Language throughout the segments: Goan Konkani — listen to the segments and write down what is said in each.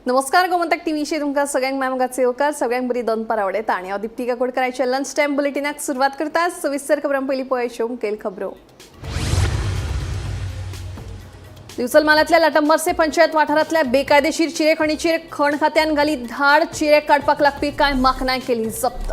नमस्कार, गोमंतक टीव्हीशी तुमकां सगळ्यांक माय येवकार. सगळ्यांक बरी दनपार आवडयता आनी हांव दिप्ती काकोडकराच्या लंच टायम बुलेटिनाक सुरवात करता. सविस्तर खबरां पयलीं पळय मुखेल खबरो. दिवचल म्हालांतल्या लाटंबार्से पंचायत वाठारांतल्या बेकायदेशीर चिरेखणीचेर खण खात्यान घाली धाड. चिरे काडपाक लागपी कांय माकनाय केली जप्त.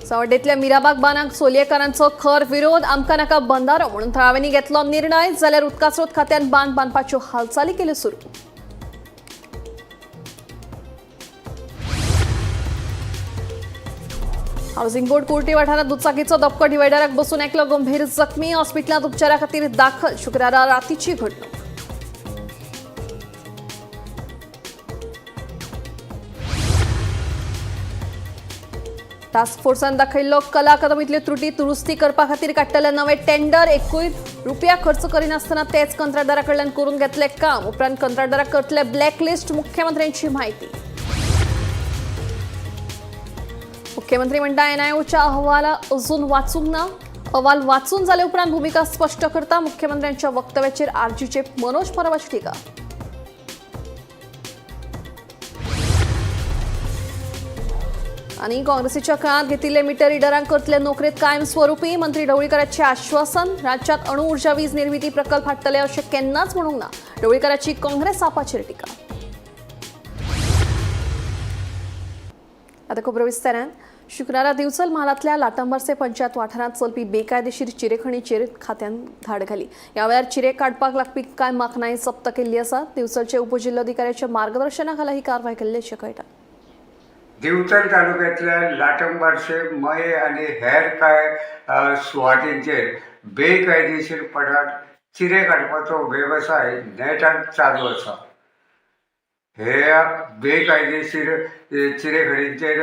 सावड्डेंतल्या मिराबाग बांदाक सोलयेकारांचो खर विरोध. आमकां नाका बंधारो म्हणून थळाव्यांनी घेतलो निर्णय. जाल्यार उदकास्रोत खात्यान बांद बांदपाच्यो हालचाली केल्यो सुरू. हाऊसिंग बोर्ड कुर्टी वाठारात दुचाकीचो धपको. डिवायडराक बसून एकलो गंभीर जखमी, हॉस्पिटलांत उपचारा खातीर दाखल. शुक्रारा रातीची घडणूक. टास्क फोर्सान दाखयल्लो कला अकादमीतल्यो त्रुटी दुरुस्ती करपा खातीर काडटले नवे टेंडर. एकूय रुपया खर्च करिनासतना तेच कंत्राटदारा कडल्यान करून घेतले काम. उपरांत कंत्राटदाराक करतले ब्लॅकलिस्ट, मुख्यमंत्र्यांची माहिती. मुख्यमंत्री म्हणटा, एनआयओच्या अहवाला अजून वाचूंक ना. अहवाल वाचून जाले उपरांत भुमिका स्पश्ट करता. मुख्यमंत्र्यांच्या वक्तव्याचेर आरजीचे मनोज परबाची टिका. आणि काँग्रेसीच्या काळात घेतिल्ले मीटर रिडरांक करतले नोकरेत कायमस्वरूपी, मंत्री ढवळीकराचे आश्वासन. राज्यात अणुऊर्जा वीज निर्मिती प्रकल्प हाडटले अशें केन्नाच म्हणूंक ना, ढवळीकराची काँग्रेस आपाचेर टिका. आता खबरो विस्तारान. शुक्रारा दिवचल म्हालांतल्या लाटंबार्से पंचायत वाठारांत चलपी बेकायदेशीर चिरेखणीचेर खात्यान धाड घाली. ह्या वेळार चिरे काडपाक लागपी कांय माकनाय जप्त केल्ली आसा. दिवचलचे उपजिल्लोधिकाऱ्याच्या मार्गदर्शना खाला ही कारवाय केल्ली अशें कळटा. दिवचल तालुक्यांतल्या लाटंबार्से, मये आनी हेर कांय सुवातींचेर बेकायदेशीरपणान चिरे काडपाचो वेवसाय नेटान चालू आसा. हे बेकायदेशीर चिरेखणींचेर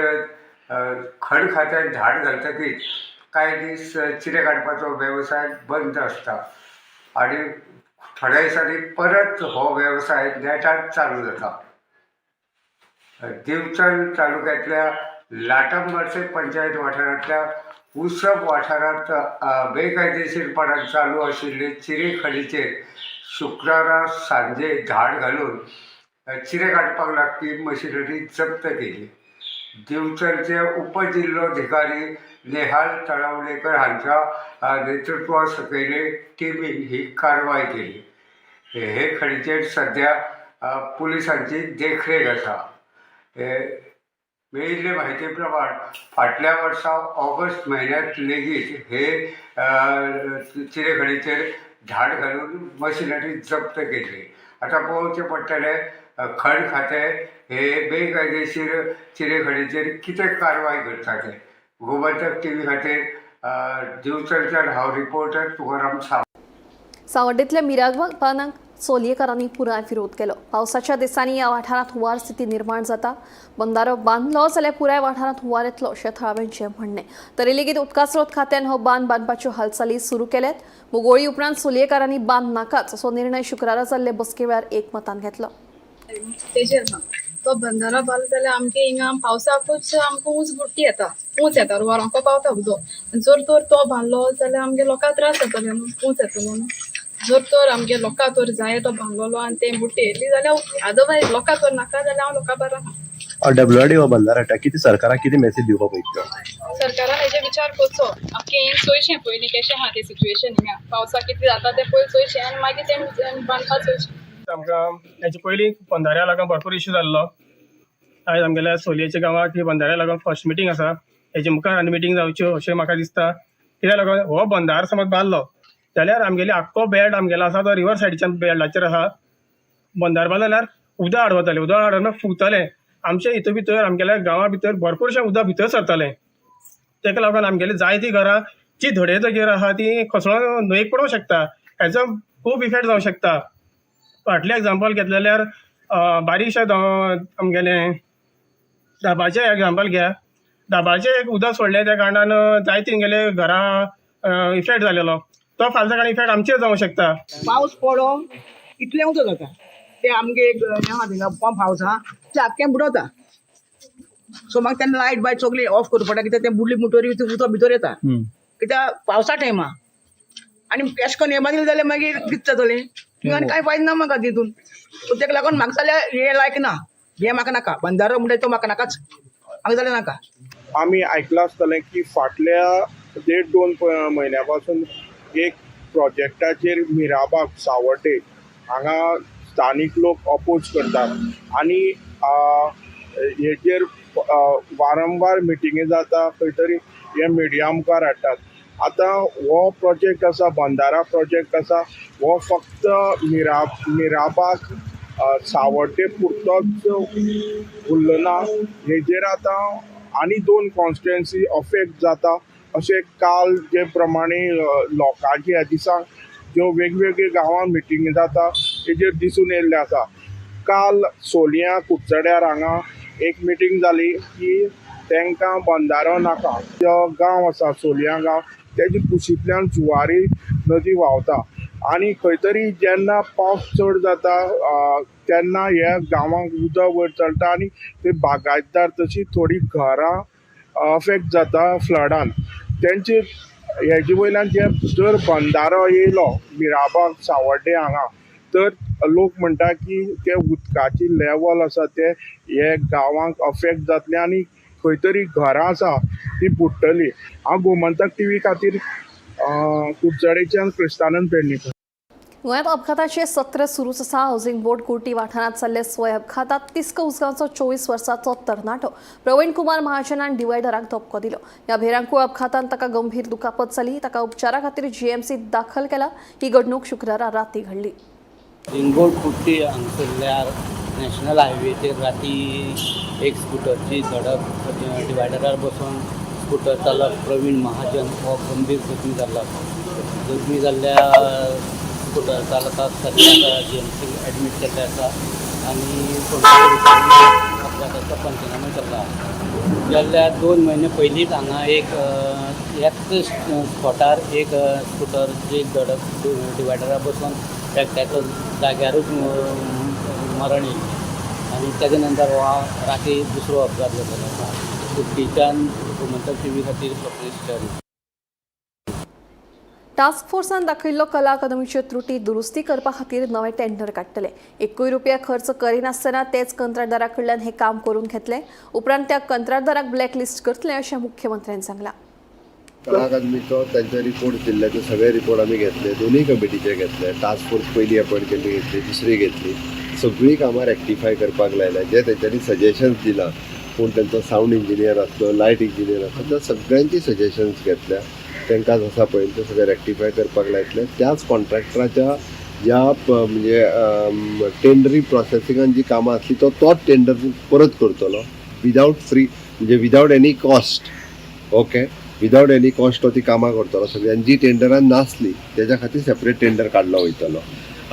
खण खात्यान धाड घालतकीच कांय दीस चिरे काडपाचो वेवसाय बंद आसता आनी थोड्या दिसांनी परत हो वेवसाय नेटान चालू जाता. दिवचल तालुक्यांतल्या लाटंबार्से पंचायत वाठारांतल्या उसप वाठारांत बेकायदेशीरपणान चालू आशिल्ले चिरे खणीचेर शुक्रारा सांजे धाड घालून चिरे काडपाक लागपी मशिनरी जप्त केली. दिवचलचे उपजिल्लोधिकारी नेहाल तळावलेकर हांच्या नेतृत्वा सकयले टिमीन ही कारवाय केली. हे खणीचेर सद्या पुलिसांची देखरेख आसा. मेळिल्ले म्हायती प्रमाण फाटल्या वर्सा ऑगस्ट म्हयन्यांत लेगीत हे चिरेखणीचेर धाड घालून मशिनरी जप्त केली. आतां पळोवचें पडटलें खण खातें हे बेकायदेशीर चिरेखणीचेर कितें कारवाय करता तें. गोमंतक टीव्ही खातीर दिवचलच्यान हांव रिपोर्टर तुकाराम सावंत. सावड्डेंतल्या मिराबाग बांदाक सोलयेकारांनी पुराय विरोध केलो. पावसाच्या दिसांनी ह्या वाठारांत हुंवार स्थिती निर्माण जाता. बंदारो बांदलो जाल्यार पुराय वाठारांत हुंवार येतलो अशें थळाव्यांचें म्हणणें. तरी लेगीत उदकास्रोत खात्यान हो बांद बांदपाच्यो हालचाली सुरू केल्यात. मुगोळी उपरांत सोलयेकारांनी बांद नाकाच असो निर्णय शुक्रारा जाल्ले बसके वेळार एकमतान घेतलो. तेजेर आहा तो बंदारो बांदलो जाल्यार आमगे हिंगा पावसाकूच आमकां ऊंच बुडटी येता, ऊंच येता, वरांको पावता उदक. जर तर तो बांदलो जाल्यार आमगे लोकांक त्रास जातले न्हू, ऊंच येतलो न्हू. जर तर आमगे लोकां तर जाय तो बांदलेलो आनी तें बुडटी येयली जाल्यार, अदरवायज लोकां तर नाका जाल्यार हांव लोकां बरो आहा. डब्ल्यू आर डी हो बंदारो हाडटा, कितें सरकाराक कितें मेसेज दिवपाक पळयता? सरकारान हेजेर विचार करचो. आमगे हिंग चोयचें पयलीं कशें आहा तें सिट्युएशन, हिंगा पावसाक कितें जाता तें पयलीं चोयचें आनी मागीर तें बांदपाक चोयचें. आमकां हेचे पयलीं बंदाऱ्या लागून भरपूर इश्यू जाल्लो. आयज आमगेल्या सोलयेच्या गांवाक ही बंदाऱ्या लागून फर्स्ट मिटींग आसा. हेजे मुखार आनी मिटींग जावच्यो अशें म्हाका दिसता. कित्याक लागून हो बंदार समज बांदलो जाल्यार आमगेली आख्खो बेल्ट आमगेलो आसा तो रिवर सायडीच्यान बेल्टाचेर आसा. बंदार बांदलो जाल्यार उदक आडवतलें, उदक आडवना फुगतलें. आमच्या हितून भितर, आमगेल्या गांवा भितर भरपूरशें उदक भितर सरतलें. ताका लागून आमगेली जायतीं घरां जी धडे जागेर आहा ती कोसळोन न्हंयेक पडोंक शकता. हेजो खूब इफेक्ट जावंक शकता. फाटलें एग्जाम्पल घेतलें जाल्यार बारीकशें आमगेलें दाबाचें एग्जाम्पल घेया. दाबाचें एक उदक सोडलें, त्या कारणान जायतीं तेंगेले घरां इफेक्ट जालेलो. तो फाल्यां सकाळीं इफेक्ट आमचेर जावंक शकता. पावस पडोन इतलें उदक जाता तें आमगे एक हें आहा थिंगा पंप हावस आहा, तें आख्खें बुडवता. सो मागीर तेन्ना लायट बायट सगळी ऑफ करूं पडटा, कित्याक तें बुडली म्हणटरी उदक भितर येता, कित्याक पावसा टायमा. आनी एशें करून हें बांदिलें जाल्यार मागीर कितें जातलें? आनी कांय फायदो ना म्हाका तितून. सो तेका लागून म्हाका जाल्यार हें लायक ना, हें म्हाका नाका. बंधारो म्हणटा तो म्हाका नाकाच, म्हाका जाल्यार नाका. आमी आयकलां आसतलें की फाटल्या देड दोन म्हयन्या पासून एक प्रोजेक्टाचेर मिराबाग सावड्डे हांगा स्थानीक लोक अपोज करतात आनी हेजेर वारंवार मिटिंगी जाता, खंय तरी हे मिडिया मुखार हाडटात. आतां हो प्रोजेक्ट आसा, बंदारा प्रोजेक्ट आसा, हो फक्त मिराबाग सावड्डे पुरतोच उरलो ना. हेजेर आतां आनी दोन कॉन्स्टिट्युएन्सी अफेक्ट जाता अशें काल जे प्रमाणे लोकांची ह्या दिसांक ज्यो वेगवेगळ्या गांवांत मिटिंगी जाता तेजेर दिसून येयल्लें आसा. काल सोलयां कुडचड्यार हांगा एक मिटींग जाली की तांकां बंदारो नाका. जो गांव आसा सोलयां गांव, तेजे कुशींतल्यान जुवारी नदी व्हांवता आनी खंय तरी जेन्ना पावस चड जाता तेन्ना ह्या गांवांक उदक वयर चडटा आनी ते बागायतदार तशी थोडीं घरां अफेक्ट जाता फ्लडान. तेंचे हेजे वयल्यान जे जर बंदारो येयलो मिराबाग सावड्डे हांगा तर लोक म्हणटा की ते उदकाची लेवल आसा ते हे गांवांक अफेक्ट जातले आनी खंय तरी घरां आसा ती बुडटली. हांव गोमंतक टीव्ही खातीर कुडचडेच्यान क्रिस्तानंद पेडणेकर. गोंयांत अपघाताचे सत्र सुरूच आसा. हावसिंग बोर्ड कुर्टी वाठारांत जाल्ले स्वय अपघातात तिस्क उसगांवचो 24 वर्सांचो तरणाटो प्रवीण कुमार महाजनान डिवायडराक धपको दिलो. ह्या भिरांकूळ अपघातान ताका गंभीर दुखापत जाली. ताका उपचारा खातीर जीएमसीत दाखल केला. ही घडणूक शुक्रारा राती घडली. रिंगोड कुर्टी हांगसरल्या नॅशनल हायवेचेर राती एक स्कुटरची धडक, डिवायडरार बसून स्कुटर चालक प्रवीण महाजन हो गंभीर जखमी जाल्लो आसा. जखमी जाल्ल्या स्कुटर चालकाक सद्या जीएमसी एडमीट केल्लें आसा आनी फोंडें अपघाताचो पंचनामो चल्ला आसा. गेल्ल्या 2 म्हयने पयलींच हांगा एक ह्याच स्पॉटार एक स्कुटरची धडक डिवायडरार बसून एकट्याचो जाग्यारूच मरण येयलें आनी तेजे नंतर हो राती दुसरो अपघात जाल्लो आसा. कुर्टीच्यान गोमंतक टीव्ही खातीर स्वप्नेश च्यारी. टास्क फोर्सान दाखयल्लो कला अकादमीच्यो त्रुटी दुरुस्ती करपा खातीर नवें टेंडर काडटले. 1 रुपया खर्च करिनासतना तेच कंत्राटदारा कडल्यान हें काम करून घेतले. उपरांत त्या कंत्राटदाराक ब्लॅकलिस्ट करतले अशें मुख्यमंत्र्यान सांगलां. कला अकादमीचो तांचे रिपोर्ट दिल्ले, ते सगळे रिपोर्ट आमी घेतले, दोनूय कमिटीचे घेतले. टास्क फोर्स पयली अपॉयंट केल्ली घेतली, दुसरी घेतली, सगळीं कामां रेक्टिफाय करपाक लायल्या. जे तेंच्यांनी सजेशन्स दिलां, कोण तेंचो सावंड इंजिनियर आसलो, लायट इंजिनियर आसलो, त्या सगळ्यांची सजेशन्स घेतल्या. तांकां आसा पळय ते सगळे रेक्टिफाय करपाक लायतले. त्याच कॉन्ट्रॅक्टराच्या ज्या म्हणजे टेंडरी प्रोसेसिंगान जी कामां आसली तो तोच टेंडर परत करतलो विदावट फ्री, म्हणजे without any cost. Okay, without any cost तो ती कामां करतलो सगळीं. आनी जी टेंडरान नासली तेज्या खातीर सेपरेट टेंडर काडलो वयतलो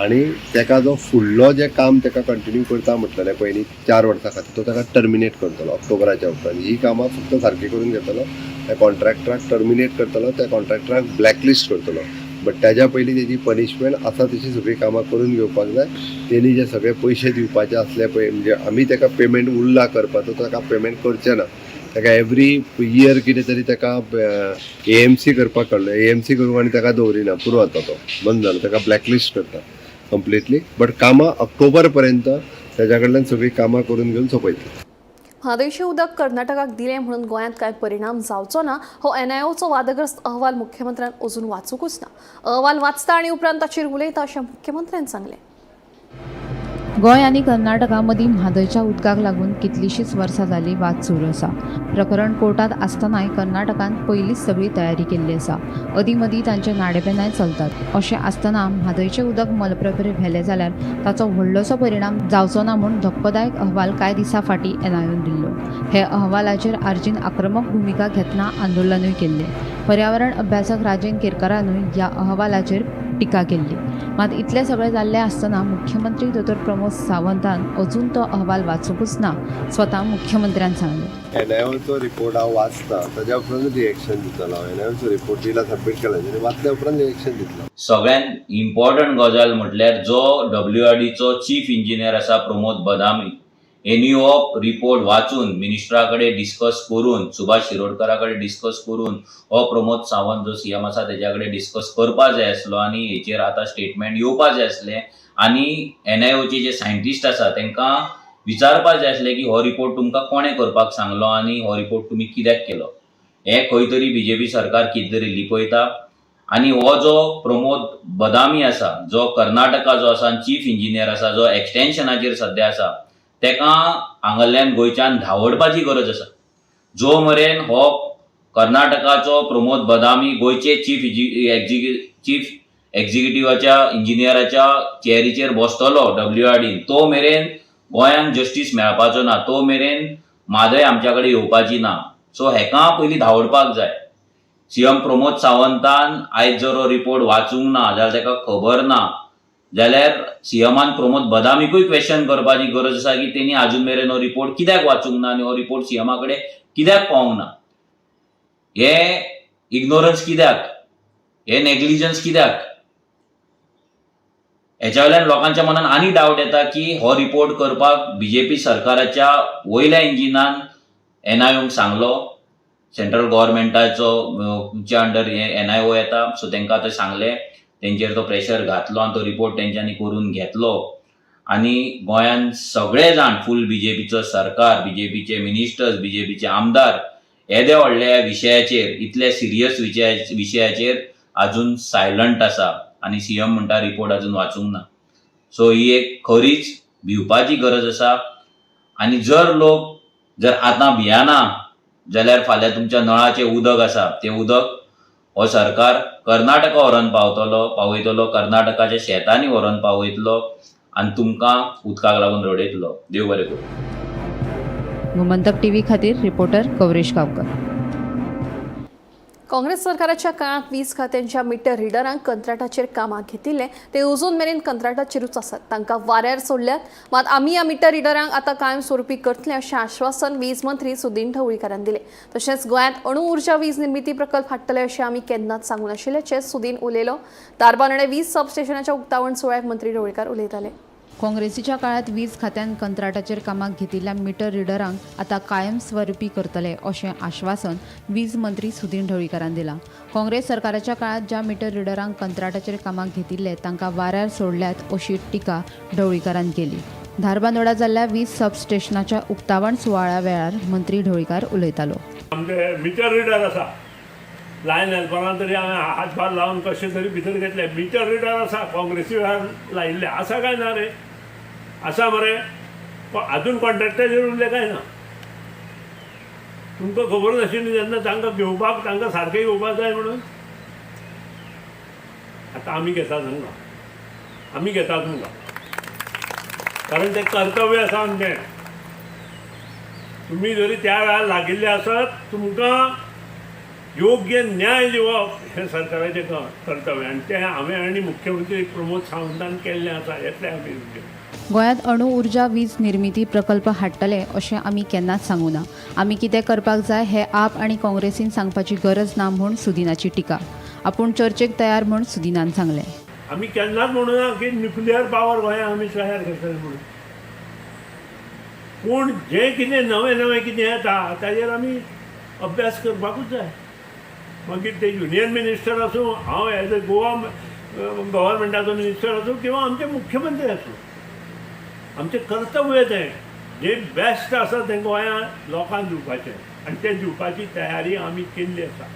आनी तेका जो फुडलो जें काम तेका कंटिन्यू करता म्हटलेलें पयलीं 4 वर्सां खातीर तो तेका टर्मिनेट करतलो ऑक्टोबराच्या उपरांत. ही कामां फक्त सारकी करून घेतलो, त्या कॉन्ट्रॅक्टराक टर्मिनेट करतलो, त्या कॉन्ट्रॅक्टराक ब्लॅकलिस्ट करतलो. बट तेज्या पयलीं तेजी पनिशमेंट आसा तशी सगळीं कामां करून घेवपाक जाय. तेणी जे सगळे पयशे दिवपाचे आसले पळय, म्हणजे आमी तेका पेमेंट उरला करपाचो, ताका पेमेंट करचें ना. ताका एवरी इयर कितें तरी ताका एएमसी करपाक काडलो, एएमसी करूंक आनी ताका दवरिना, पुरो आतां तो बंद जालो, ताका ब्लॅकलिस्ट करता कंप्लिटली. बट कामां ऑक्टोबर पर्यंत ताज्या कडल्यान सगळीं कामां करून घेवन सोंपयतले. म्हादयचें उदक कर्नाटकाक दिलें म्हणून गोंयांत कांय परिणाम जावचो ना हो एनआयओचो वादग्रस्त अहवाल मुख्यमंत्र्यान अजून वाचूंकच ना. अहवाल वाचता आनी उपरांत ताचेर उलयता अशें मुख्यमंत्र्यान सांगलें. गोंय आनी कर्नाटका मदीं म्हादयच्या उदकाक लागून कितलींशींच वर्सां जालीं वाद सुरू आसा. प्रकरण कोर्टांत आसतनाय कर्नाटकान पयलींच सगळी तयारी केल्ली आसा. अदीं मदीं तांचे नाडेपेनाय चलतात. अशें आसतना म्हादयचें उदक मलप्रभेर व्हेलें जाल्यार ताचो व्हडलोसो परिणाम जावचो ना म्हूण धक्कोदायक अहवाल कांय दिसां फाटीं एनआयओन दिल्लो. हे अहवालाचेर आरजीन आक्रमक भुमिका घेतना आंदोलनूय केल्लें. पर्यावरण अभ्यासक राजेन केरकारानूय ह्या अहवालाचेर टिका केल्ली. मात इतलें सगळें जाल्लें आसतना मुख्यमंत्री दोतोर प्रमोद सावंतान अजून तो अहवाल वाचूंकच ना, स्वता मुख्यमंत्र्यान सांगलें. एनआयओचो रिपोर्ट हांव वाचता, ताज्या उपरांत रिएक्शन दितलो हांव. एनआयओचो रिपोर्ट दिला, सबमीट केला आनी वाचल्या उपरांत रिएक्शन दितलो. सगळ्यात इम्पॉर्टंट गजाल म्हटल्यार जो डब्ल्यू आर डीचो चीफ इंजिनियर आसा प्रमोद बदामी, हेणी हो रिपोर्ट वाचून मिनिस्टरा कडेन डिस्कस करून, सुभाष शिरोडकरा कडेन डिस्कस करून, हो प्रमोद सावंत जो सीएम आसा तेज्या कडेन डिस्कस करपा जाय आसलो आनी हेचेर आतां स्टेटमेंट येवपा जाय आसलें आनी एनआयओचे जे सायंटिस्ट आसा तांकां विचारपा जाय आसलें की हो रिपोर्ट तुमकां कोणें करपाक सांगलो आनी हो रिपोर्ट तुमी कित्याक केलो. हें खंय तरी बीजेपी सरकार कितें तरी लिपयता आनी हो जो प्रमोद बदामी आसा, जो कर्नाटका जो आसा चीफ इंजिनियर आसा, जो एक्सटेन्शनाचेर सद्या आसा, तेका हांगासरल्यान गोंयच्यान धांवडपाची गरज आसा. जो मेरेन हो कर्नाटकाचो प्रमोद बदामी गोंयचे चीफ एक्झिक्युटिव्हाच्या इंजिनियराच्या चेअरीचेर बसतलो डब्ल्यूआरडीन, तो मेरेन गोंयांक जस्टीस मेळपाचो ना, तो मेरेन म्हादय आमच्या कडेन येवपाची ना. सो हेका पयलीं धांवडपाक जाय. सीएम प्रमोद सावंतान आयज जर हो रिपोर्ट वाचूंक ना जाल्यार, ताका खबर ना जाल्यार, सीएमान प्रमोद बदामीकूय क्वेश्चन करपाची गरज आसा की तेणी आजून मेरेन हो रिपोर्ट कित्याक वाचूंक ना आनी हो रिपोर्ट सीएमा कडेन कित्याक पावूंक ना. हे इग्नोरन्स कित्याक, हे नेग्लिजन्स कित्याक? हेच्या वयल्यान लोकांच्या मनान आनी डावट येता की हो रिपोर्ट करपाक बीजेपी सरकाराच्या वयल्या इंजिनान एनआयओंक सांगलो. सेंट्रल गव्हर्मेंटाचो च्या अंडर हे एनआयओ येता, सो तांकां ते सांगलें, तेंचेर तो प्रेशर घातलो आनी तो रिपोर्ट तेंच्यांनी करून घेतलो. आनी गोंयान सगळे जाण फूल बीजेपीचो सरकार, बीजेपीचे मिनिस्टर्स, बीजेपीचे आमदार येद्या व्हडल्या विशयाचेर, इतल्या सिरियस विशयाचेर अजून सायलंट आसा आनी सीएम म्हणटा रिपोर्ट अजून वाचूंक ना. सो ही एक खरीच भिवपाची गरज आसा आनी जर लोक जर आतां भियाना जाल्यार फाल्यां तुमच्या नळाचें उदक आसा तें उदक हो सरकार कर्नाटका व्हरोन पावयतलो, कर्नाटकाच्या शेतांनी व्हरोन पावयतलो आनी तुमकां उदकाक लागून रडयतलो. देव बरें करूं. गोमंतक टीव्ही खातीर रिपोर्टर कवरेश गांवकर. काँग्रेस सरकाराच्या काळांत वीज खात्यांच्या मिटर रिडरांक कंत्राटाचेर कामाक घेतिल्ले ते अजून मेरेन कंत्राटाचेरूच आसात. तांकां वाऱ्यार सोडल्यात, मात आमी ह्या मिटर रिडरांक आतां कायमस्वरुपी करतले अशें आश्वासन वीज मंत्री सुदीन ढवळीकारान दिलें. तशेंच गोंयांत अणू ऊर्जा वीज निर्मिती प्रकल्प हाडटले अशें आमी केन्नाच सांगूं नाशिल्ल्याचें सुदीन उलयलो. धारबांदोडें वीज सबस्टेशनाच्या उक्तावण सुवाळ्याक मंत्री ढवळीकार उलयताले. काँग्रेसीच्या काळात वीज खात्यान कंत्राटाचेर कामाक घेतिल्ल्या मिटर रिडरांक आतां कायमस्वरुपी करतले अशें आश्वासन वीज मंत्री सुदीन ढवळीकारान दिलां. काँग्रेस सरकाराच्या काळात ज्या मिटर रिडरांक कंत्राटाचेर कामाक घेतिल्ले तांकां वाऱ्यार सोडल्यात अशी टिका ढवळीकारान केली. धारबांदोडा जाल्ल्या वीज सबस्टेशनाच्या उक्तावण सुवाळ्या वेळार मंत्री ढवळीकार उलयतालो. आमचे मिटर रिडर आसा, लायन हेल्परान तरी हांवें हातभार लावन कशें तरी भितर घेतले. मिटर रिडर आसा, काँग्रेसी वेळार लायिल्ले आसा काय ना रे? आसा मरे. अजून कॉन्ट्रॅक्टाचेर उरले काय ना? तुमकां खबर नाशिल्ली तेन्ना तांकां घेवपाक, तांकां सारकें घेवपाक जाय म्हणून. आतां आमी घेता तांकां, आमी घेता तुमकां, कारण तें कर्तव्य आसा आमचें. तुमी जरी त्या वेळार लागिल्ले आसत, तुमकां योग्य न्याय दिवप हें सरकाराचें कर्तव्य आनी तें हांवें आनी मुख्यमंत्री प्रमोद सावंतान केल्लें आसा. येतले आमी तुमचे. गोंयांत अणू ऊर्जा वीज निर्मिती प्रकल्प हाडटले अशें आमी केन्नाच सांगूं ना. आमी कितें करपाक जाय हें आप आनी काँग्रेसीन सांगपाची गरज ना म्हूण सुदिनाची टिका. आपूण चर्चेक तयार म्हूण सुदिनान सांगलें. आमी केन्नाच म्हणूना की न्युक्लियर पावर गोंयांत आमी तयार करतले म्हणून, पूण जें कितें नवें नवें कितें येता ताजेर आमी अभ्यास करपाकूच जाय. मागीर ते युनियन मिनिस्टर आसूं, हांव एज अ गोवा गव्हर्मेंटाचो मिनिस्टर आसूं किंवा आमचे मुख्यमंत्री आसूं, आमचें कर्तव्य तें जें बेस्ट आसा तें गोंयांत लोकांक दिवपाचें आनी तें दिवपाची तयारी आमी केल्ली आसा.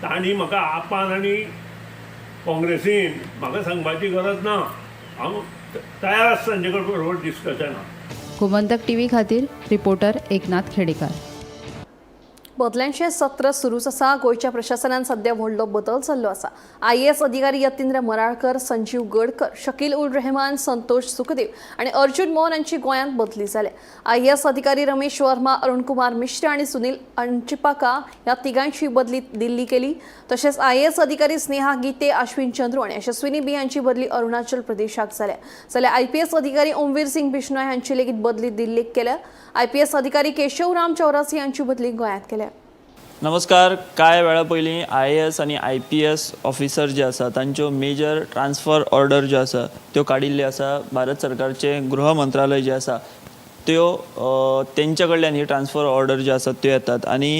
तांणी म्हाका, आपान आनी काँग्रेसीन म्हाका सांगपाची गरज ना. हांव तयार आसा तांचे कडेन बरोबर डिस्कशनाक. गोमंतक टीव्ही खातीर रिपोर्टर एकनाथ खेडेकार. बदल्यांचें सत्र सुरूच आसा. गोंयच्या प्रशासनान सध्या व्हडलो बदल जाल्लो आसा. आयएएस अधिकारी यतींद्र मराळकर, संजीव गडकर, शकील उल रहमान, संतोष सुखदेव आनी अर्जुन मोहन हांची गोंयांत बदली जाल्या. आयएएस अधिकारी रमेश वर्मा, अरुण कुमार मिश्रा आनी सुनील अंचिपाका ह्या तिगांची बदली दिल्ली केली. तशेंच आयएएस अधिकारी स्नेहा गीते, अश्विन चंद्रू आनी यशस्विनी बी हांची बदली अरुणाचल प्रदेशाक जाल्या, जाल्यार आयपीएस अधिकारी ओमवीर सिंग बिश्नोय हांची लेगीत बदली दिल्लीक केल्या. आयपीएस अधिकारी केशवराम चौरासी हांची बदली गोंयांत केल्या. नमस्कार. कांय वेळा पयलीं आयएएस आनी आयपीएस ऑफिसर जे आसा तांच्यो मेजर ट्रान्सफर ऑर्डर ज्यो आसा त्यो काडिल्ल्यो आसा भारत सरकारचें गृह मंत्रालय जें आसा. त्यो तेंच्या कडल्यान ही ट्रान्सफर ऑर्डर ज्यो आसात त्यो येतात. आनी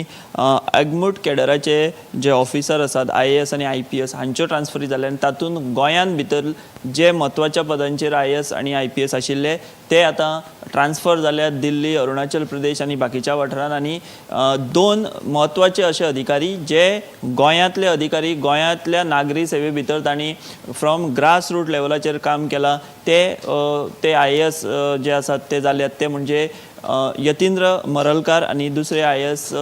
एगमूट कॅडराचे जे ऑफिसर आसात IAS आनी IPS हांच्यो ट्रान्सफरी जाल्या आनी तातूंत गोंयांत भितर जे म्हत्वाच्या पदांचेर IAS आनी IPS आशिल्ले ते आतां ट्रान्सफर जाल्यात दिल्ली, अरुणाचल प्रदेश आनी बाकीच्या वाठारांत. आनी दोन म्हत्वाचे अशे अधिकारी जे गोंयांतले अधिकारी गोंयांतल्या नागरी सेवे भितर तांणी फ्रॉम ग्रास रूट लेवलाचेर काम केलां ते IAS जे आसात ते जाल्यात ते म्हणजे यतींद्र मरलकार आनी दुसरे IAS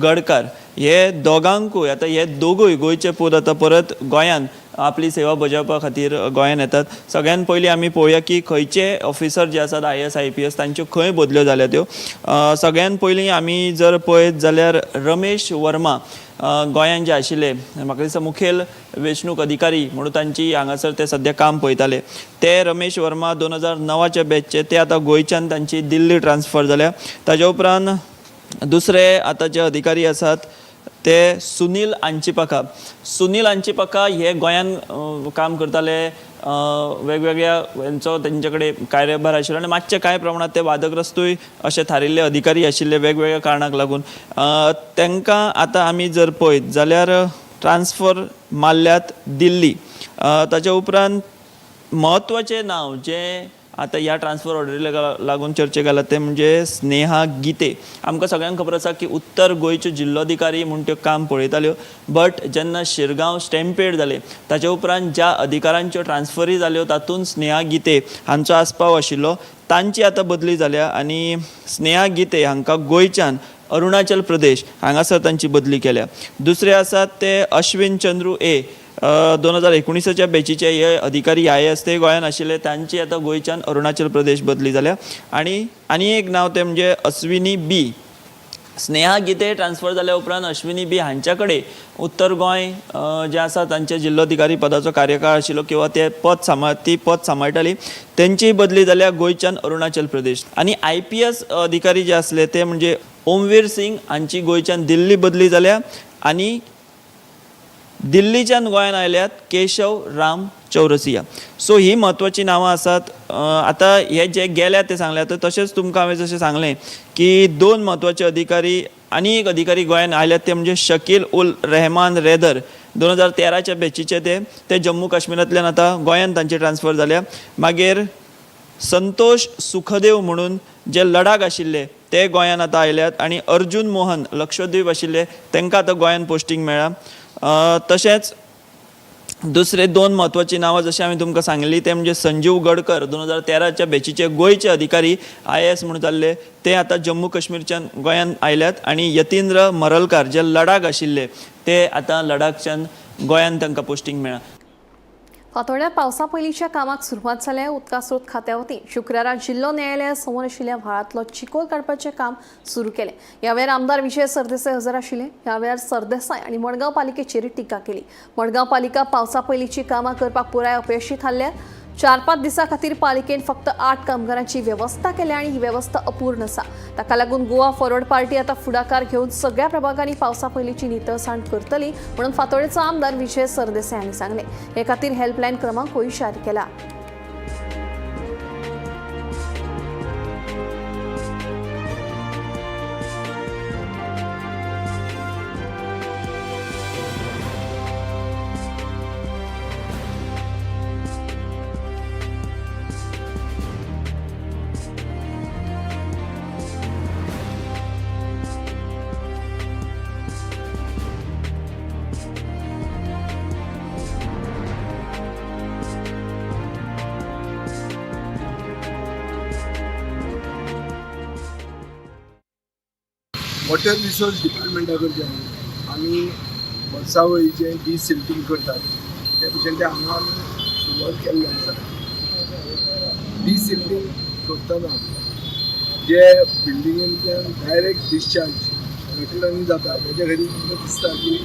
Gadkar. हे दोगांकूय आतां हे दोगूय गोंयचे पूत आतां परत गोंयांत आपली सेवा बजावपा खातीर गोंयांत येतात. सगळ्यान पयलीं आमी पळोवया की खंयचे ऑफिसर जे आसात IAS IPS तांच्यो खंय बदल्यो जाल्या त्यो. सगळ्यान पयलीं आमी जर पळयत जाल्यार रमेश वर्मा गोंयांत जे आशिल्ले म्हाका दिसता मुखेल वेंचणूक अधिकारी म्हणून तांची हांगासर ते सद्या काम पळयताले ते रमेश वर्मा 2009च्या बॅचचे ते आतां गोंयच्यान तांची दिल्ली ट्रान्सफर जाल्या. ताज्या उपरांत दुसरे आतां जे अधिकारी आसात ते सुनील आंचिपाका. सुनील आंचिपाका हे गोंयांत काम करताले, वेगवेगळ्या हेंचो तेंचे कडेन कार्यभार आशिल्लो आनी मातशे कांय प्रमाणांत ते वादग्रस्तूय अशे थारिल्ले अधिकारी आशिल्ले वेगवेगळ्या कारणाक लागून. तांकां आतां आमी जर पळयत जाल्यार ट्रान्सफर मारल्यात दिल्ली. ताच्या उपरांत म्हत्वाचें नांव जें आतां ह्या ट्रान्सफर ऑर्डरीक लागून चर्चेक आयलां तें म्हणजे स्नेहा गीते. आमकां सगळ्यांक खबर आसा की उत्तर गोंयच्यो जिल्लोधिकारी म्हूण त्यो काम पळयताल्यो, बट जेन्ना शिरगांव स्टॅम्पेड जालें ताचे उपरांत ज्या अधिकारांच्यो ट्रान्सफरी जाल्यो तातूंत स्नेहा गीते हांचो आस्पाव आशिल्लो. तांची आतां बदली जाल्या आनी स्नेहा गीते हांकां गोंयच्यान अरुणाचल प्रदेश हांगासर तांची बदली केल्या. दुसरे आसात ते अश्विन चंद्रू ए 2019च्या बॅचीचे हे अधिकारी IAS ते गोंयांत आशिल्ले, तांची आतां गोंयच्यान अरुणाचल प्रदेश बदली जाल्या. आनी आनी एक नांव तें म्हणजे अश्विनी बी. स्नेहा गीते ट्रान्सफर जाल्या उपरांत अश्विनी बी हांच्या कडेन उत्तर गोंय जे आसा तांचे जिल्लोधिकारी पदाचो कार्यकाळ आशिल्लो किंवा ते पद ती पद सांबाळटाली, तेंची बदली जाल्या गोंयच्यान अरुणाचल प्रदेश. आनी IPS अधिकारी जे आसले ते म्हणजे ओमवीर सिंग हांची गोंयच्यान दिल्ली बदली जाल्या आनी दिल्लीच्यान गोंयांत आयल्यात केशव राम चौरसिया. सो ही म्हत्वाचीं नांवां आसात. आतां हे जे गेल्यात ते सांगल्यात, तशेंच तुमकां हांवें जशें सांगलें की दोन म्हत्वाचे अधिकारी आनी एक अधिकारी गोंयांत आयल्यात ते म्हणजे शकील उल रहमान रेदर 2013च्या बॅचीचे ते जम्मू काश्मीरांतल्यान आतां गोंयांत तांची ट्रान्सफर जाल्या. मागीर संतोष सुखदेव म्हणून जे लडाख आशिल्ले ते गोंयांत आतां आयल्यात आनी अर्जुन मोहन लक्षद्वीप आशिल्ले तांकां आतां गोंयांत पोस्टींग मेळ्ळां. तशेंच दुसरे दोन म्हत्वाचीं नांवां जशें हांवें तुमकां सांगली ते म्हणजे संजीव गडकर 2013च्या बॅचीचे गोंयचे अधिकारी IAS म्हणून जाल्ले ते आतां जम्मू काश्मीरच्यान गोंयांत आयल्यात आनी यतींद्र मरलकार जे लडाख आशिल्ले ते आतां लडाखच्यान गोंयांत तांकां पोस्टींग मेळ्ळां. फातोड्या पावसा पयलींच्या कामाक सुरवात जाल्या. उदका स्रोत खात्या वतीन शुक्रारा जिल्लो न्यायालया समोर आशिल्ल्या व्हाळांतलो चिखोल काडपाचें काम सुरू केलें. ह्या वेळार आमदार विजय सरदेसाय हजर आशिल्ले. ह्या वेळार सरदेसाय आनी मडगांव पालिकेचेर टिका केली. मडगांव पालिका पावसा पयलींची कामां करपाक पुराय अपयशी थारल्या. 4-5 दिसां खातीर पालिकेन फक्त 8 कामगारांची वेवस्था केल्या आनी ही वेवस्था अपूर्ण आसा. ताका लागून गोवा फॉरवर्ड पार्टी आतां फुडाकार घेवन सगळ्या प्रभागांनी पावसा पयलींची नितळसाण करतली म्हणून फातोडेचो आमदार विजय सरदेसाय हांणी सांगलें. हे खातीर हेल्पलायन क्रमांकूय जारी केला. वॉटर रिसोर्स डिपार्टमेंटा कडच्यान आमी वर्सावळीचें डिसिल्टींग करतात ते भशेन ते हांगा आमी सुरवात केल्ली आसा. डिसिल्टींग करतना जे बिल्डिंगेंतल्यान डायरेक्ट डिस्चार्ज गटरांनी जाता तेच्या खातीर आमकां दिसता की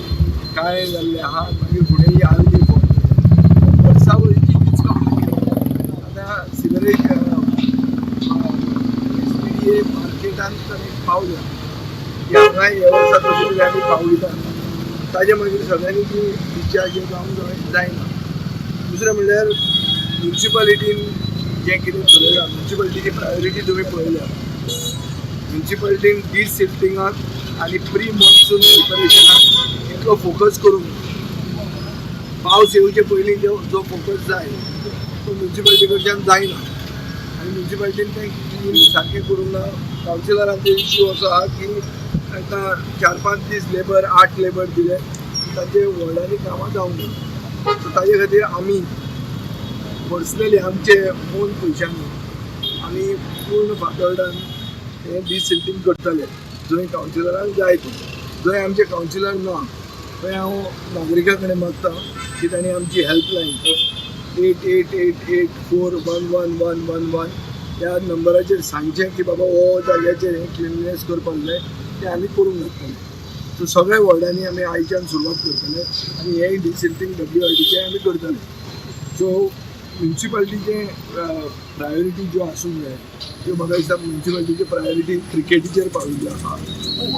कांय जाल्लें आहा, मागीर फुडें ही आलगी फॉर्म वर्सावळीची हीच कंप्लेन. आतां सिवरेज SPDA मार्केटांत एक पावल्या की हांगा हे वर्सा कशें तरी आमी पावयतात, ताजे मागीर सगळ्यांनी ती डिस्चार्ज जावंक जायना. दुसरें म्हणल्यार म्युनिसिपालिटीन जें कितें चलयलां, म्युनिसिपालिटीची प्रायोरिटी तुमी पळयल्या. म्युनिसिपालिटीन डिसिल्टिंगाक आनी प्री मॉन्सून प्रिपरेशनाक इतलो फोकस करूंक ना. पावस येवचे पयलीं जो जो फोकस जाय तो म्युनिसिपालिटी कडच्यान जायना आनी म्युनिसिपालिटीन तें क्लीन सारकें करूंक ना. कावन्सिलरांचो इश्यू असो आहा की तांकां 4-5 दीस लेबर, 8 लेबर दिले, तांचे वॉर्डांनी कामां जावंक ना. सो ताजे खातीर आमी पर्सनली आमचे ओन पयशांनी आमी पूर्ण फातर्डान हें डिसिल्टींग करतले, जंय कावन्सिलरांक जाय तो. जंय आमचे कावन्सिलर ना थंय हांव नागरिकां कडेन मागता की तांणी आमची हेल्पलायन 8888 411 111 ह्या नंबराचेर सांगचें की बाबा हो जाग्याचेर हें क्लिनलीनेस करपाक जाय, तें आमी करूंक घातले. सो सगळ्या वॉर्डांनी आमी आयच्यान सुरवात करतले आनी हें डिसिल्टींग डब्ल्यूआरडीचें आमी करतले. सो म्युनिसिपालिटीचें प्रायोरिटी ज्यो आसूंक जाय त्यो, म्हाका दिसता म्युनिसिपालिटीच्यो प्रायोरिटी क्रिकेटीचेर पाविल्ल्यो आहा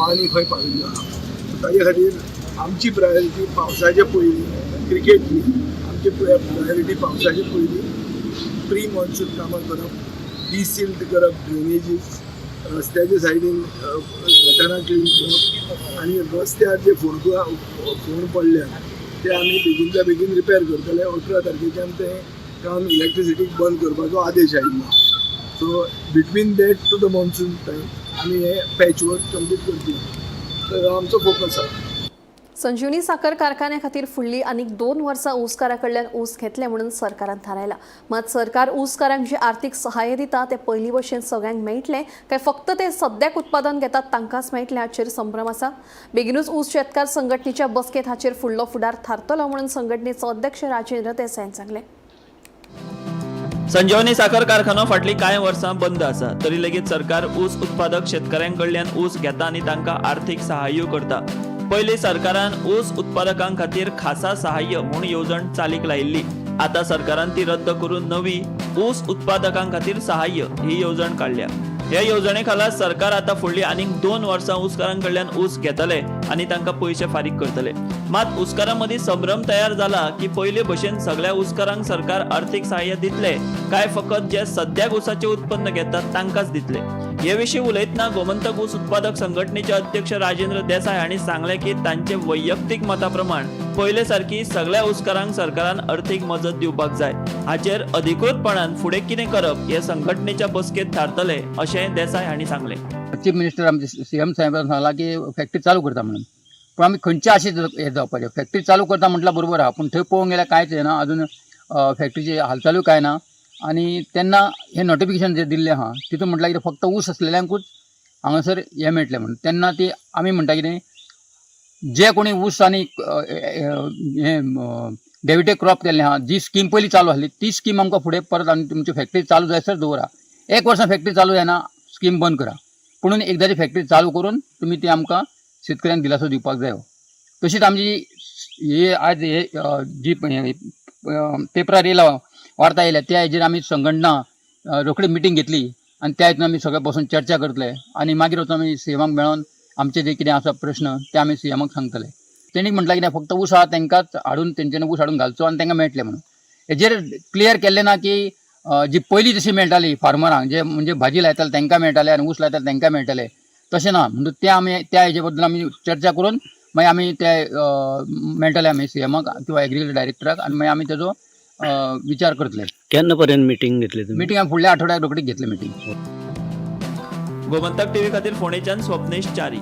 आनी खंय पाविल्ल्यो आहा. सो ताजे खातीर आमची प्रायोरिटी पावसाचे पयलीं क्रिकेट न्ही, आमची प्रायोरिटी पावसाचे पयलीं प्री मॉन्सून कामां करप, डिसिल्ट करप, ड्रेनेजीस, रस्त्याच्या सायडीन गटारां क्लीन करप आनी रस्त्यार जे फोंडकुलां फोंड पडल्या ते आमी बेगीनच्या बेगीन रिपेर करतले. 18 तारखेच्यान तें काम इलेक्ट्रिसिटीक बंद करपाचो आदेश आयिल्लो. So between that to the monsoon time आमी हें पॅच वर्क कंप्लीट करतले. तर आमचो फोकस आसा. संजीवनी साखर कारखान्या खातीर फुडली आनीक 2 वर्सां ऊसकारा कडल्यान ऊस घेतले म्हणून सरकारान थारायला. मात सरकार ऊसकारांक जे आर्थीक सहाय्य दिता ते पयलीं भशेन सगळ्यांक मेळटलें काय फक्त ते सद्याक उत्पादन घेतात तांकांच मेळटलें हाचेर संभ्रम आसा. बेगिनूच ऊस शेतकार संघटनेच्या बसकेत हाचेर फुडलो फुडार थारतलो म्हणून संघटनेचो अध्यक्ष राजेंद्र देसायान सांगलें. संजीवनी साखर कारखानो फाटलीं कांय वर्सां बंद आसा, तरी लेगीत सरकार ऊस उत्पादक शेतकऱ्यां कडल्यान ऊस घेता आनी तांकां आर्थीक सहाय्य करता. पयलीं सरकारान ऊस उत्पादकां खातीर खासा सहाय्य म्हूण येवजण चालीक लायिल्ली. आतां सरकारान ती रद्द करून नवी ऊस उत्पादकां खातीर सहाय्य ही येवजण काडल्या. ह्या येवजणे खाला सरकार आतां फुडलीं आनीक 2 वर्सां ऊसकारां कडल्यान ऊस घेतले आनी तांकां पयशे फारीक करतले. मात ऊसकारां मदीं संभ्रम तयार जाला की पयले भशेन सगळ्या ऊसकारांक सरकार अर्थीक सहाय्य दितले काय फकत जे सद्याक ऊसाचें उत्पन्न घेतात तांकांच दितले. हे विशीं उलयतना गोमंतक ऊस उत्पादक संघटनेचे अध्यक्ष राजेंद्र देसाय हांणी सांगलें की तांचे वैयक्तीक मता प्रमाण पयले सारकी सगळ्या ऊसकारांक सरकारान अर्थीक मजत दिवपाक जाय. हाचेर अधिकृतपणान फुडें कितें करप हे संघटनेच्या बसकेंत थारतले अशें देसाय हांणी सांगलें. चीफ मिनिस्टर आमचे सीएम साहेबान सांगला की फॅक्टरी चालू करता म्हणून, पूण आमी खंयच्या आशेन हें जावपाचें? फॅक्टरी चालू करता म्हटल्यार बरोबर आहा, पूण थंय पळोवंक गेल्यार कांयच येना, अजून फॅक्टरीची हालचालूय कांय ना. आनी तेन्ना हें नोटिफिकेशन जें दिल्लें आहा तितून म्हटल्यार कितें, फक्त ऊस आसलेल्यांकूच हांगासर हें मेळटलें म्हणून. तेन्ना ती आमी म्हणटा कितें, जे कोणी ऊस आनी हें डेविटेड क्रॉप केल्लें आहा, जी स्कीम पयलीं चालू आसली ती स्कीम आमकां फुडें परत आनी तुमची फॅक्टरी चालू जायसर दवरा. एक वर्सां फॅक्टरी चालू जायना, स्कीम बंद करा, पुणून एकदाची फॅक्टरी चालू करून तुमी ती आमकां शेतकऱ्यांक दिलासो दिवपाक जायो. तशीच आमची ही आज हे जी पेपरार येयला, वार्ता येयल्या, त्या हेजेर आमी संघटना रोखडी मिटींग घेतली आनी त्या हितून आमी सगळे बसून चर्चा करतले आनी मागीर वचून आमी सीएमाक मेळोन आमचे जे कितें आसा प्रश्न ते आमी सीएमाक सांगतले. तेणी म्हटलां कितें, फक्त ऊस आहा तांकांच हाडून, तेंच्यांनी ऊस हाडून घालचो आनी तांकां मेळटलें म्हणून. हेजेर क्लियर केल्लें ना की जी पयलीं जशी मेळटाली फार्मरांक, जे म्हणजे भाजी लायताले तांकां मेळटाले आनी ऊस लायताले तांकां मेळटाले, तशें ना. म्हणटूच तें आमी त्या हेजे बद्दल आमी चर्चा करून मागीर आमी ते मेळटले आमी सीएमाक किंवा एग्रीकल्चर डायरेक्टराक आनी मागीर आमी तेजो विचार करतले. केन्ना पर्यंत मिटींग घेतली तुमी? मिटींग आमी फुडल्या आठवड्याक रोखडीच घेतली मिटींग. गोमंतक टीव्ही खातीर फोंडेच्यान स्वप्नेश च्यारी.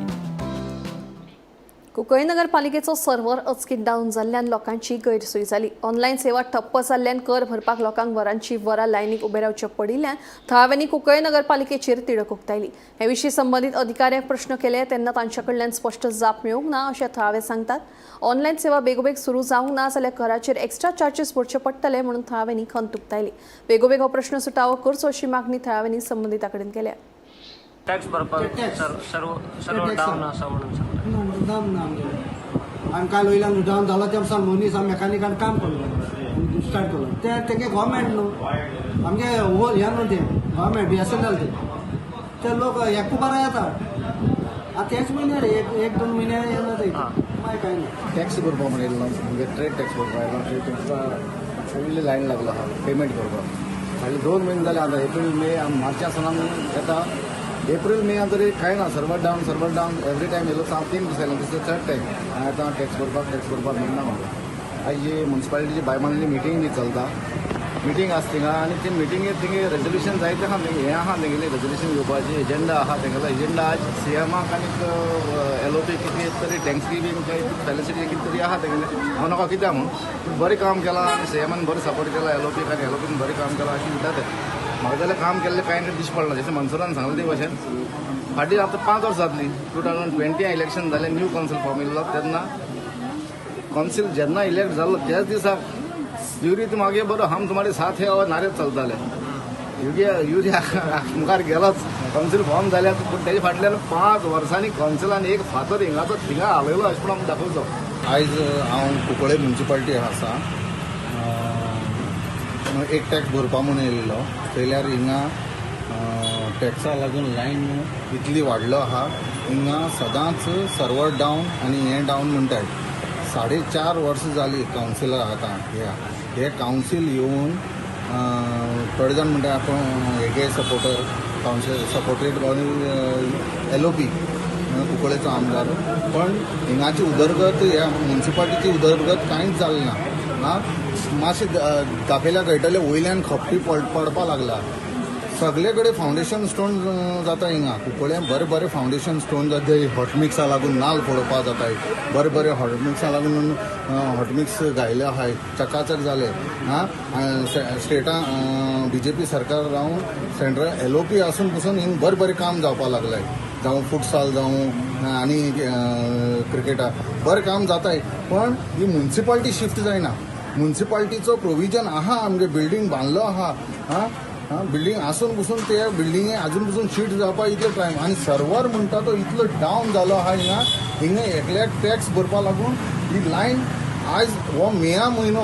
कुंकळी नगरपालिकेचो सर्व्हर अचकीत डावन जाल्ल्यान लोकांची गैरसोय जाली. ऑनलायन सेवा ठप्प जाल्ल्यान कर भरपाक लोकांक वरांची वरां लायनीक उबे रावचें पडिल्ल्यान थळाव्यांनी कुंकळी नगरपालिकेचेर तिडक उक्तायली. हे विशीं संबंदीत अधिकाऱ्यांक प्रश्न केले तेन्ना तांच्या कडल्यान स्पश्ट जाप मेळूंक ना अशें थळावे सांगतात. ऑनलायन सेवा बेगोबेग सुरू जावंक ना जाल्यार कराचेर एक्स्ट्रा चार्जीस भरचे पडटले म्हणून थळाव्यांनी खंत उक्तायली. बेगोबेग हो प्रश्न सुटावो करचो अशी मागणी थळाव्यांनी संबंदितां कडेन केल्या. टॅक्स भरपाक सर्व सर्व डावन आसा म्हणून सांगला. डावन ना आमगेलें. आनी काल वयल्यान डावन जाला ते सावन मनीस मेकॅनिकान काम करलो, स्टार्ट केलो. ते तेंगे गव्हर्मेंट न्हू, आमगे हो हें न्हू, तें गव्हर्मेंट बीएसएनएल. ते ते लोक एकू बारा येता. आतां तेच म्हयने रे, एक एक दोन म्हयने येना ते, मागीर कांय ना. टॅक्स भरपाक म्हणून येयल्लो, म्हणजे ट्रेड टॅक्स भरपाक येयलो. थंय तुमकां फुल्ल लायन लागलो आहा पेमेंट करपाक. फाटले 2 म्हयने जाले आतां एप्रील मे मार्चा सावन आमी येता. एप्रील मे तरी कांय ना, server down server down every time येयलो. 3 दीस आयले, दीस थर्ड टायम हांव येता टॅक्स भरपाक मेळना म्हाका. आयज ही मुन्सिपालिटीची बायमानली मिटींग बी चलता, मिटींग आसा थिंगा आनी ते मिटिंगेर थिंगे रेजोल्युशन जायते आहा, हें आहा तेंगेलें रेजोल्युशन घेवपाचें एजेंडा आहा तेंगेलो. एजेंडा आज सीएमाक आनी एलओपी कितें तरी टँक्सी बी काय फेलिसिटी कितें तरी आहा तेंगेलें. हांव नाका कित्याक म्हूण बरें काम केलां आनी सीएमान बरें सपोर्ट केला, एलओपीक आनी एलओपीन बरें काम केलां अशें म्हणटा ते. म्हाका जाल्यार काम केल्लें कांय ना दिश्टी पडना. जशें मनसुरान सांगलें ते भशेन फाटीं आतां 5 वर्सां जातलीं 2020 इलेक्शन जालें, न्यू कावन्सील फॉर्म येयल्लो तेन्ना कावन्सील जेन्ना इलेक्ट जालो त्याच दिसा युरी तुम आगे बरो हम तुम्हारे साथ है और नारे चलताले. युरिया मुखार गेलोच, कावन्सील फॉर्म जाल्या पूण तेजे फाटल्यान 5 वर्सांनी कावन्सिलान एक फातर हिंगाचो थिंगा हालयलो अशें म्हूण आमी दाखोवचो. आयज हांव कुंकळे म्युनिसिपालिटी आसा, एक टॅक्स भरपा म्हूण येयल्लो. पळयल्यार हिंगा टॅक्सा लागून लायन इतली वाडलो आहा. हिंगा सदांच सर्वर डावन आनी हें डावन म्हणटाय. 4.5 वर्सां जाली कावन्सिलर आतां हे कावन्सील येवन थोडे जाण म्हणटा आपूण हेगे supporter council supported by LOP कुंकळेचो आमदार, पण हिंगाची उदरगत ह्या म्युनिसिपालिटीची उदरगत कांयच जाली ना. आं मातशें दाखयल्यार कळटलें, वयल्यान खपटी पडपा लागला. सगळे कडेन फावंडेशन स्टोन जाता हिंगा कुंकळ्यां, बरें बरें फावंडेशन स्टोन जाता. हॉटमिक्सा लागून नाल फोडपा जाताय, बरें बरें हॉटमिक्सा लागून हॉटमिक्स घायले आहाय, चकाचक जाले. आं स्टेटा बीजेपी सरकार रावन सेंट्रल एलओपी आसून पसून हिंग बरें बरें काम जावपा लागलें, जावं फुटसाल जावं आनी क्रिकेटा बरें काम जाताय. पण ही म्युनिसिपालिटी शिफ्ट जायना. म्युनिसिपालिटीचो प्रोविजन आहा, आमगे बिल्डींग बांदलो आहा, आं बिल्डींग आसून पसून ते बिल्डिंगे आजून पसून शिफ्ट जावपाक इतलो टायम आनी सर्वर म्हणटा तो इतलो डावन जालो आहा. हिंगा हिंगा एकल्याक टॅक्स भरपा लागून ही लायन आयज हो मेया म्हयनो,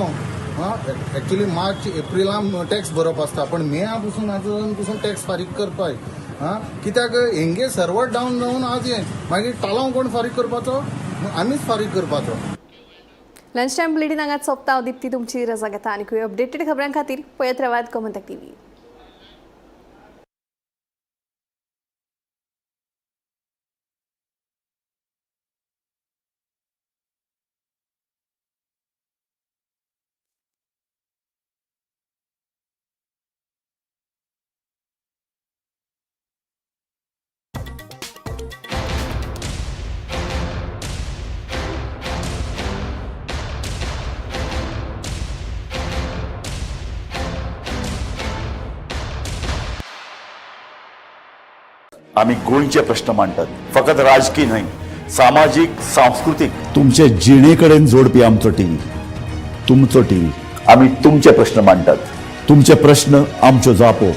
एक्चुली मार्च एप्रिलान टॅक्स भरप आसता, पण मेया पसून आजून पसून टॅक्स फारीक करपाक. आं कित्याक हेंगे सर्वर डावन जावन आज हें मागीर तालांव कोण फारीक करपाचो, आमीच फारीक करपाचो. लंच टायम बुलेटिन हांगाच सोंपता. दीप्ती तुमची रजा घेता आनी अपडेटेड खबरां खातीर पळयत रावात गोमंतक टीव्ही. आमी गोंयचे प्रश्न मांडटात, फकत राजकीय न्हय, सामाजीक सांस्कृतीक तुमचे जिणे कडेन जोडपी आमचो टीव्ही, तुमचो टीव्ही. आमी तुमचे प्रश्न मांडटात, तुमचे प्रश्न आमच्यो जापो,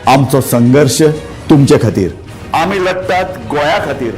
आमचो संघर्श तुमचे खातीर. आमी लढटात गोंया खातीर.